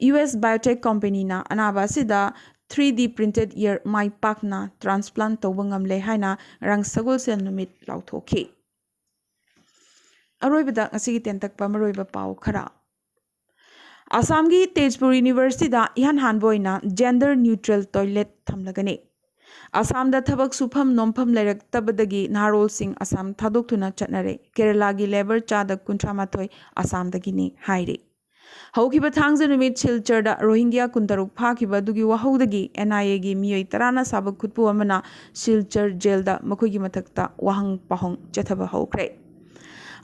ꯌꯨ ꯑꯦꯁ ꯕꯥꯏꯑꯣꯇꯦꯛ ꯀꯝꯄꯦꯅꯤꯅ ꯑꯅꯥꯕ ꯑꯁꯤꯗ ꯊ꯭ꯔꯤ ꯗꯤ ꯄ꯭ꯔꯤꯟꯇꯦꯗ ꯏꯌꯔ ꯃꯥꯏ ꯄꯥꯛꯅ ꯇ꯭ꯔꯥꯟꯁꯄ꯭ꯂꯥꯟ ꯇꯧꯕ ꯉꯝꯂꯦ ꯍꯥꯏꯅ ꯉꯔꯥꯡ ꯁꯒꯣꯜꯁꯦꯜ ꯅꯨꯃꯤꯠ ꯂꯥꯎꯊꯣꯛꯈꯤ꯫ ꯑꯔꯣꯏꯕꯗ ꯉꯁꯤꯒꯤ ꯇꯦꯟꯇꯛꯄ ꯃꯔꯨꯑꯣꯏꯕ ꯄꯥꯎ ꯈꯔ꯫ ꯑꯁꯥꯝꯒꯤ ꯇꯦꯖꯄꯨꯔ ꯌꯨꯅꯤꯚꯔꯁꯤꯇꯤꯗ ꯏꯍꯥꯟ ꯍꯥꯟꯕ ꯑꯣꯏꯅ ꯖꯦꯟꯗꯔ ꯅ꯭ꯌꯨꯇ꯭ꯔꯦꯜ ꯇꯣꯏꯂꯦꯠ ꯊꯝꯂꯒꯅꯤ꯫ ꯑꯁꯥꯝꯗ ꯊꯕꯛ ꯁꯨꯐꯝ ꯅꯣꯝꯐꯝ ꯂꯩꯔꯛꯇꯕꯗꯒꯤ ꯅꯍꯥꯔꯣꯜꯁꯤꯡ ꯑꯁꯥꯝ ꯊꯥꯗꯣꯛꯇꯨꯅ ꯆꯠꯅꯔꯦ꯫ ꯀꯦꯔꯂꯥꯒꯤ ꯂꯦꯕꯔ ꯆꯥꯗ ꯀꯨꯟꯊ꯭ꯔꯥ ꯃꯥꯊꯣꯏ ꯑꯁꯥꯝꯗꯒꯤꯅꯤ ꯍꯥꯏꯔꯤ꯫ ꯍꯧꯈꯤꯕ ꯊꯥꯡꯖ ꯅꯨꯃꯤꯠ ꯁꯤꯜꯆꯔꯗ ꯔꯣꯍꯤꯡꯒ꯭ꯌꯥ ꯀꯨꯟꯇꯔꯨꯛ ꯐꯥꯈꯤꯕ ꯑꯗꯨꯒꯤ ꯋꯥꯍꯧꯗꯒꯤ NIAꯒꯤ ꯃꯤꯑꯣꯏ ꯇꯔꯥꯅ ꯁꯥꯕ ꯈꯨꯠꯄꯨ ꯑꯃꯅ ꯁꯤꯜꯆꯔ ꯖꯦꯜꯗ ꯃꯈꯣꯏꯒꯤ ꯃꯊꯛꯇ ꯋꯥꯍꯪ ꯄꯥꯎꯍꯪ ꯆꯠꯊꯕ ꯍꯧꯈ꯭ꯔꯦ꯫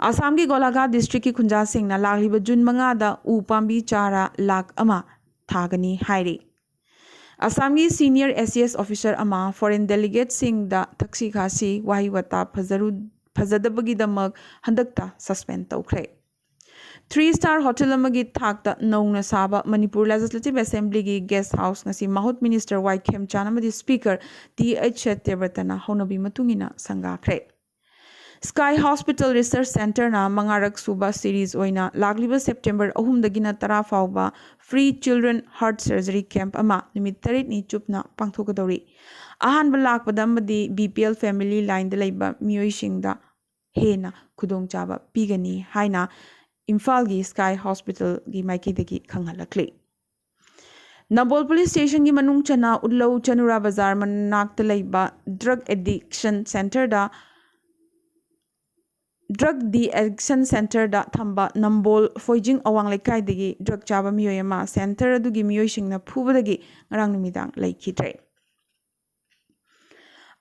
ꯑꯁꯥꯝꯒꯤ ꯒꯣꯂꯥꯘꯥꯠ ꯗꯤꯁꯇ꯭ꯔꯤꯛꯀꯤ ꯈꯨꯟꯖꯥꯁꯤꯡꯅ ꯂꯥꯛꯂꯤꯕ ꯖꯨꯟ ꯃꯉꯥꯗ ꯎ ꯄꯥꯝꯕꯤ ꯆꯥꯔꯥ ꯂꯥꯈ ꯑꯃ ꯊꯥꯒꯅꯤ ꯍꯥꯏꯔꯤ꯫ ꯑꯁꯥꯝꯒꯤ senior IAS officer ꯑꯃ foreign delegateꯁꯤꯡꯗ ꯊꯛꯁꯤ ꯈꯥꯁꯤ, ꯋꯥꯍꯩ ꯋꯥꯇꯥ ꯐꯖꯔꯨ-, ꯐꯖꯗꯕꯒꯤꯗꯃꯛ ꯍꯟꯗꯛꯇ suspend ꯇꯧꯈ꯭ꯔꯦ꯫ Three star hotel ꯑꯃꯒꯤ ꯊꯥꯛꯇ ꯅꯧꯅ ꯁꯥꯕ ꯃꯅꯤꯄꯨꯔ Legislative Assemblyꯒꯤ guest house ꯉꯁꯤ ꯃꯍꯨꯠ Minister ꯋꯥꯏ ꯈꯦꯝꯆꯥꯟ ꯑꯃꯗꯤ Speaker ꯇꯤ ꯑꯩꯆ ꯁꯇ꯭ꯌꯕ꯭ꯔꯇꯅ ꯍꯧꯅꯕꯤ ꯃꯇꯨꯡ ꯏꯟꯅ ꯁꯪꯒꯥꯈ꯭ꯔꯦ꯫ Sky Hospital Research Centreꯅ ꯃꯉꯥꯔꯛ ꯁꯨꯕ series ꯑꯣꯏꯅ ꯂꯥꯛꯂꯤꯕ ꯁꯦꯞꯇꯦꯝꯕꯔ ꯑꯍꯨꯝꯗꯒꯤꯅ ꯇꯔꯥ ꯐꯥꯎꯕ free children heart surgery camp ꯑꯃ ꯅꯨꯃꯤꯠ ꯇꯔꯦꯠꯅꯤ ꯆꯨꯞꯅ ꯄꯥꯡꯊꯣꯛꯀꯗꯧꯔꯤ꯫ ꯑꯍꯥꯟꯕ ꯂꯥꯛꯄꯗ ꯑꯃꯗꯤ BPL family lineꯗ ꯂꯩꯕ ꯃꯤꯑꯣꯏꯁꯤꯡꯗ ꯍꯦꯟꯅ ꯈꯨꯗꯣꯡꯆꯥꯕ ꯄꯤꯒꯅꯤ ꯍꯥꯏꯅ ꯏꯝꯐꯥꯜꯒꯤ Sky Hospitalꯒꯤ ꯃꯥꯏꯀꯩꯗꯒꯤ ꯈꯪꯍꯜꯂꯛꯂꯤ꯫ ꯅꯝꯕꯣꯜ police stationꯒꯤ ꯃꯅꯨꯡ ꯆꯟꯅ ꯎꯠꯂꯧ ꯆꯅꯨꯔꯥ ꯕꯖꯥꯔ ꯃꯅꯥꯛꯇ ꯂꯩꯕ drug addiction centreꯗ, drug de-addiction centreꯗ ꯊꯝꯕ ꯅꯝꯕꯣꯜ ꯐꯣꯏꯖꯤꯡ ꯑꯋꯥꯡ ꯂꯩꯀꯥꯏꯗꯒꯤ drug ꯆꯥꯕ ꯃꯤꯑꯣꯏ ꯑꯃ centre ꯑꯗꯨꯒꯤ ꯃꯤꯑꯣꯏꯁꯤꯡꯅ ꯐꯨꯕꯗꯒꯤ ꯉꯔꯥꯡ ꯅꯨꯃꯤꯗꯥꯡ ꯂꯩꯈꯤꯗ꯭ꯔꯦ꯫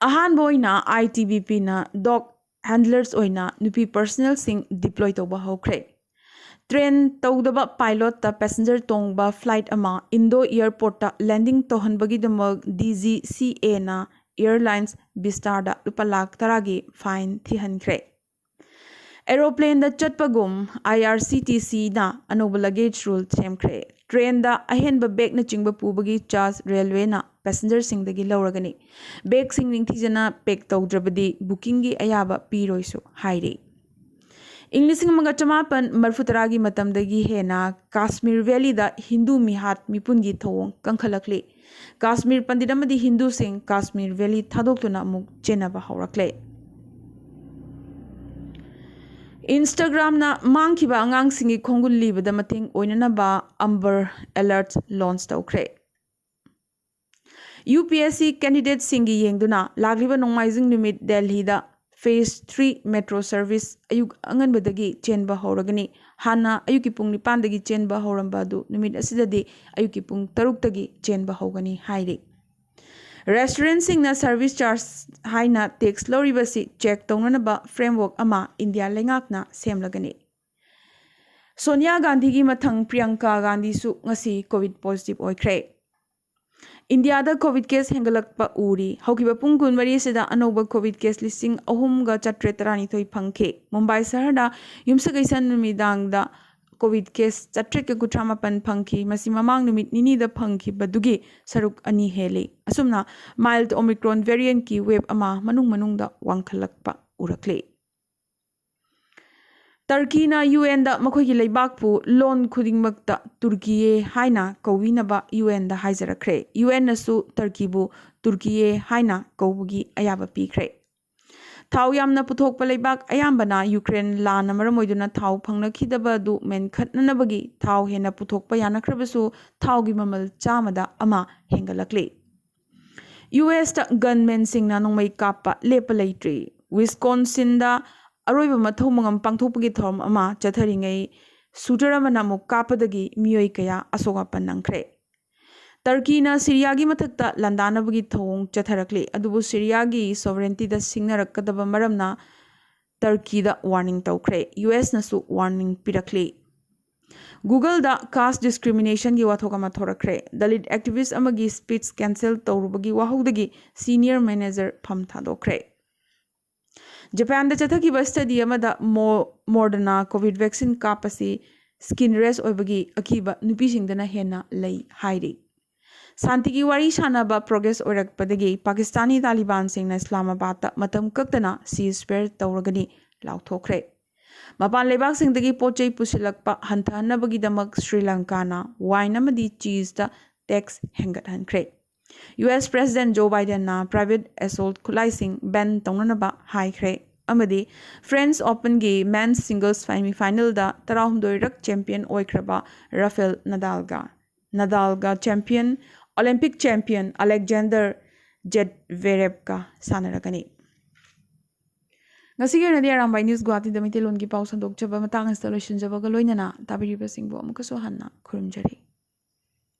ꯑꯍꯥꯟꯕ ꯑꯣꯏꯅ ITBPꯅ dog handlers ꯑꯣꯏꯅ ꯅꯨꯄꯤ personnelꯁꯤꯡ deploy ꯇꯧꯕ ꯍꯧꯈ꯭ꯔꯦ꯫ Train ꯇꯧꯗꯕ pilotꯇ passenger ꯇꯣꯡꯕ flight ꯑꯃ ꯏꯟꯗꯣ airportꯇ landing ꯇꯧꯍꯟꯕꯒꯤꯗꯃꯛ DGCAꯅ Airlines Vistarꯗ ꯂꯨꯄꯥ ꯂꯥꯈ ꯇꯔꯥꯒꯤ fine ꯊꯤꯍꯟꯈ꯭ꯔꯦ꯫ Aeroplaneꯗ ꯆꯠꯄꯒꯨꯝ IRCTCꯅ ꯑꯅꯧꯕ luggage rule ꯁꯦꯝꯈ꯭ꯔꯦ꯫ Trainꯗ ꯑꯍꯦꯟꯕ bagꯅꯆꯤꯡꯕ ꯄꯨꯕꯒꯤ charge railwayꯅ passengerꯁꯤꯡꯗꯒꯤ ꯂꯧꯔꯒꯅꯤ꯫ Bagꯁꯤꯡ ꯅꯤꯡꯊꯤꯖꯅ pack ꯇꯧꯗ꯭ꯔꯕꯗꯤ bookingꯒꯤ ꯑꯌꯥꯕ ꯄꯤꯔꯣꯏꯁꯨ ꯍꯥꯏꯔꯤ꯫ ꯏꯪ ꯂꯤꯁꯤꯡ ꯑꯃꯒ ꯆꯃꯥꯄꯟ ꯃꯔꯤꯐꯨ ꯇꯔꯥꯒꯤ ꯃꯇꯝꯗꯒꯤ ꯍꯦꯟꯅ ꯀꯥꯁꯃꯤꯔ valleyꯗ ꯍꯤꯟꯗꯨ ꯃꯤꯍꯥꯠ ꯃꯤꯄꯨꯟꯒꯤ ꯊꯧꯑꯣꯡ ꯀꯟꯈꯠꯂꯛꯂꯤ꯫ ꯀꯥꯁꯃꯤꯔ ꯄꯟꯗꯤꯠ ꯑꯃꯗꯤ ꯍꯤꯟꯗꯨꯁꯤꯡ ꯀꯥꯁꯃꯤꯔ valley ꯊꯥꯗꯣꯛꯇꯨꯅ ꯑꯃꯨꯛ ꯆꯦꯟꯅꯕ ꯍꯧꯔꯛꯂꯦ꯫ Instagramꯅ ꯃꯥꯡꯈꯤꯕ ꯑꯉꯥꯡꯁꯤꯡꯒꯤ ꯈꯣꯡꯒꯨꯜ ꯂꯤꯕꯗ ꯃꯇꯦꯡ ꯑꯣꯏꯅꯅꯕ Amber Alert launch ꯇꯧꯈ꯭ꯔꯦ꯫ UPSC candidateꯁꯤꯡꯒꯤ ꯌꯦꯡꯗꯨꯅ ꯂꯥꯛꯂꯤꯕ ꯅꯣꯡꯃꯥꯏꯖꯤꯡ ꯅꯨꯃꯤꯠ ꯗꯦꯜꯍꯤꯗ phase three metro service ꯑꯌꯨꯛ ꯑꯉꯟꯕꯗꯒꯤ ꯆꯦꯟꯕ ꯍꯧꯔꯒꯅꯤ꯫ ꯍꯥꯟꯅ ꯑꯌꯨꯛꯀꯤ ꯄꯨꯡ ꯅꯤꯄꯥꯟꯗꯒꯤ ꯆꯦꯟꯕ ꯍꯧꯔꯝꯕ ꯑꯗꯨ ꯅꯨꯃꯤꯠ ꯑꯁꯤꯗꯗꯤ ꯑꯌꯨꯛꯀꯤ ꯄꯨꯡ ꯇꯔꯨꯛꯇꯒꯤ ꯆꯦꯟꯕ ꯍꯧꯒꯅꯤ ꯍꯥꯏꯔꯤ꯫ Restaurantꯁꯤꯡꯅ service charge ꯍꯥꯏꯅ tax ꯂꯧꯔꯤꯕꯁꯤ check ꯇꯧꯅꯅꯕ framework ꯑꯃ ꯏꯟꯗꯤꯌꯥ ꯂꯩꯉꯥꯛꯅ ꯁꯦꯝꯂꯒꯅꯤ꯫ ꯁꯣꯅꯤꯌꯥ ꯒꯥꯟꯙꯤꯒꯤ ꯃꯊꯪ ꯄ꯭ꯔꯤꯌꯪꯀꯥ ꯒꯥꯟꯙꯤꯁꯨ ꯉꯁꯤ COVID positive ꯑꯣꯏꯈ꯭ꯔꯦ꯫ ꯏꯟꯗꯤꯌꯥꯗ COVID case ꯍꯦꯟꯒꯠꯂꯛꯄ ꯎꯔꯤ꯫ ꯍꯧꯈꯤꯕ ꯄꯨꯡ ꯀꯨꯟꯃꯔꯤ ꯑꯁꯤꯗ ꯑꯅꯧꯕ COVID case ꯂꯤꯁꯤꯡ ꯑꯍꯨꯝꯒ ꯆꯥꯇ꯭ꯔꯦꯠ ꯇꯔꯥꯅꯤꯊꯣꯏ ꯐꯪꯈꯤ꯫ ꯃꯨꯝꯕꯥꯏ ꯁꯍꯔꯗ ꯌꯨꯝꯁꯀꯩꯁ ꯅꯨꯃꯤꯗꯥꯡꯗ COVID case ꯆꯥꯇ꯭ꯔꯦꯠꯀ ꯀꯨꯟꯊ꯭ꯔꯥ ꯃꯥꯄꯟ ꯐꯪꯈꯤ꯫ ꯃꯁꯤ ꯃꯃꯥꯡ ꯅꯨꯃꯤꯠ ꯅꯤꯅꯤꯗ ꯐꯪꯈꯤꯕꯗꯨꯒꯤ ꯁꯔꯨꯛ ꯑꯅꯤ ꯍꯦꯜꯂꯤ꯫ ꯑꯁꯨꯝꯅ mild Omicron variantꯀꯤ wave ꯑꯃ ꯃꯅꯨꯡ ꯃꯅꯨꯡꯗ ꯋꯥꯡꯈꯠꯂꯛꯄ ꯎꯔꯛꯂꯤ꯫ ꯇꯔꯀꯤꯅ UNꯗ ꯃꯈꯣꯏꯒꯤ ꯂꯩꯕꯥꯛꯄꯨ ꯂꯣꯟ ꯈꯨꯗꯤꯡꯃꯛꯇ ꯇꯨꯔꯀꯤꯌꯦ ꯍꯥꯏꯅ ꯀꯧꯕꯤꯅꯕ UNꯗ ꯍꯥꯏꯖꯔꯛꯈ꯭ꯔꯦ꯫ UNꯅꯁꯨ ꯇꯔꯀꯤꯕꯨ ꯇꯨꯔꯀꯤꯌꯦ ꯍꯥꯏꯅ ꯀꯧꯕꯒꯤ ꯑꯌꯥꯕ ꯄꯤꯈ꯭ꯔꯦ꯫ ꯊꯥꯎ ꯌꯥꯝꯅ ꯄꯨꯊꯣꯛꯄ ꯂꯩꯕꯥꯛ ꯑꯌꯥꯝꯕꯅ ꯌꯨꯀ꯭ꯔꯦꯟ ꯂꯥꯟꯅ ꯃꯔꯝ ꯑꯣꯏꯗꯨꯅ ꯊꯥꯎ ꯐꯪꯂꯛꯈꯤꯗꯕ ꯑꯗꯨ ꯃꯦꯟꯈꯠꯅꯅꯕꯒꯤ ꯊꯥꯎ ꯍꯦꯟꯅ ꯄꯨꯊꯣꯛꯄ ꯌꯥꯅꯈ꯭ꯔꯕꯁꯨ ꯊꯥꯎꯒꯤ ꯃꯃꯜ ꯆꯥꯝꯃꯗ ꯑꯃ ꯍꯦꯟꯒꯠꯂꯛꯂꯤ꯫ USꯇ gunmanꯁꯤꯡꯅ ꯅꯣꯡꯃꯩ ꯀꯥꯞꯄ ꯂꯦꯞꯄ ꯂꯩꯇ꯭ꯔꯤ꯫ ꯋꯤꯁꯀꯣꯟꯁꯤꯟꯗ ꯑꯔꯣꯏꯕ ꯃꯊꯧ ꯃꯉꯝ ꯄꯥꯡꯊꯣꯛꯄꯒꯤ ꯊꯧꯔꯝ ꯑꯃ ꯆꯠꯊꯔꯤꯉꯩ shooter ꯑꯃꯅ ꯑꯃꯨꯛ ꯀꯥꯞꯄꯗꯒꯤ ꯃꯤꯑꯣꯏ ꯀꯌꯥ ꯑꯁꯣꯛ ꯑꯄꯟ ꯅꯪꯈ꯭ꯔꯦ꯫ ꯇꯔꯀꯤꯅ ꯁꯤꯔꯤꯌꯥꯒꯤ ꯃꯊꯛꯇ ꯂꯥꯟꯗꯥꯅꯕꯒꯤ ꯊꯧꯑꯣꯡ ꯆꯠꯊꯔꯛꯂꯤ, ꯑꯗꯨꯕꯨ ꯁꯤꯔꯤꯌꯥꯒꯤ sovereigntyꯗ ꯁꯤꯡꯅꯔꯛꯀꯗꯕ ꯃꯔꯝꯅ ꯇꯔꯀꯤꯗ warning ꯇꯧꯈ꯭ꯔꯦ꯫ USꯅꯁꯨ warning ꯄꯤꯔꯛꯂꯤ꯫ Googleꯗ caste discriminationꯒꯤ ꯋꯥꯊꯣꯛ ꯑꯃ ꯊꯣꯔꯛꯈ꯭ꯔꯦ꯫ Dalit activist ꯑꯃꯒꯤ speech cancel ꯇꯧꯔꯨꯕꯒꯤ ꯋꯥꯍꯧꯗꯒꯤ senior manager ꯐꯝ ꯊꯥꯗꯣꯛꯈ꯭ꯔꯦ꯫ ꯖꯄꯥꯟꯗ ꯆꯠꯊꯈꯤꯕ study ꯑꯃꯗ ꯃꯣ-, Moderna COVID vaccine ꯀꯥꯞꯄꯁꯤ skin rash ꯑꯣꯏꯕꯒꯤ ꯑꯀꯤꯕ ꯅꯨꯄꯤꯁꯤꯡꯗꯅ ꯍꯦꯟꯅ ꯂꯩ ꯍꯥꯏꯔꯤ꯫ ꯁꯥꯟꯇꯤꯒꯤ ꯋꯥꯔꯤ ꯁꯥꯟꯅꯕ progress ꯑꯣꯏꯔꯛꯄꯗꯒꯤ ꯄꯥꯀꯤꯁꯇꯥꯅꯤ ꯇꯥꯂꯤꯕꯥꯟꯁꯤꯡꯅ ꯏꯁꯂꯥꯃꯥꯕꯥꯗꯇ ꯃꯇꯝ ꯀꯛꯇꯅ ceasefire ꯇꯧꯔꯒꯅꯤ ꯂꯥꯎꯊꯣꯛꯈ꯭ꯔꯦ꯫ ꯃꯄꯥꯟ ꯂꯩꯕꯥꯛꯁꯤꯡꯗꯒꯤ ꯄꯣꯠ ꯆꯩ ꯄꯨꯁꯤꯜꯂꯛꯄ ꯍꯟꯊꯍꯟꯅꯕꯒꯤꯗꯃꯛ ꯁ꯭ꯔꯤ ꯂꯪꯀꯥꯅ wine ꯑꯃꯗꯤ cheeseꯇ tax ꯍꯦꯟꯒꯠꯍꯟꯈ꯭ꯔꯦ꯫ US President Joe Bidenꯅ private assault ꯈꯨꯠꯂꯥꯏꯁꯤꯡ ban ꯇꯧꯅꯅꯕ ꯍꯥꯏꯈ꯭ꯔꯦ꯫ ꯑꯃꯗꯤ French Openꯒꯤ men's singles semifinalꯗ ꯇꯔꯥꯍꯨꯝꯗꯣꯏꯔꯛ champion ꯑꯣꯏꯈ꯭ꯔꯕ Rafael Nadalꯒ, Nadalꯒ champion, Olympic champion Alexander Zverevꯀ ꯁꯥꯟꯅꯔꯒꯅꯤ꯫ ꯉꯁꯤꯒꯤ ꯑꯣꯏꯅꯗꯤ ꯑꯔꯥꯝꯕꯥꯏ ꯅ꯭ꯌꯨꯁ ꯒꯨꯋꯥꯍꯥꯇꯤꯗ ꯃꯩꯇꯩꯂꯣꯟꯒꯤ ꯄꯥꯎ ꯁꯟꯗꯣꯛꯆꯕ ꯃꯇꯥꯡ ꯑꯁꯤꯗ ꯂꯣꯏꯁꯤꯟꯖꯕꯒ ꯂꯣꯏꯅꯅ ꯇꯥꯕꯤꯔꯤꯕꯁꯤꯡꯕꯨ ꯑꯃꯨꯛꯀꯁꯨ ꯍꯟꯅ ꯈꯨꯔꯨꯝꯖꯔꯤ꯫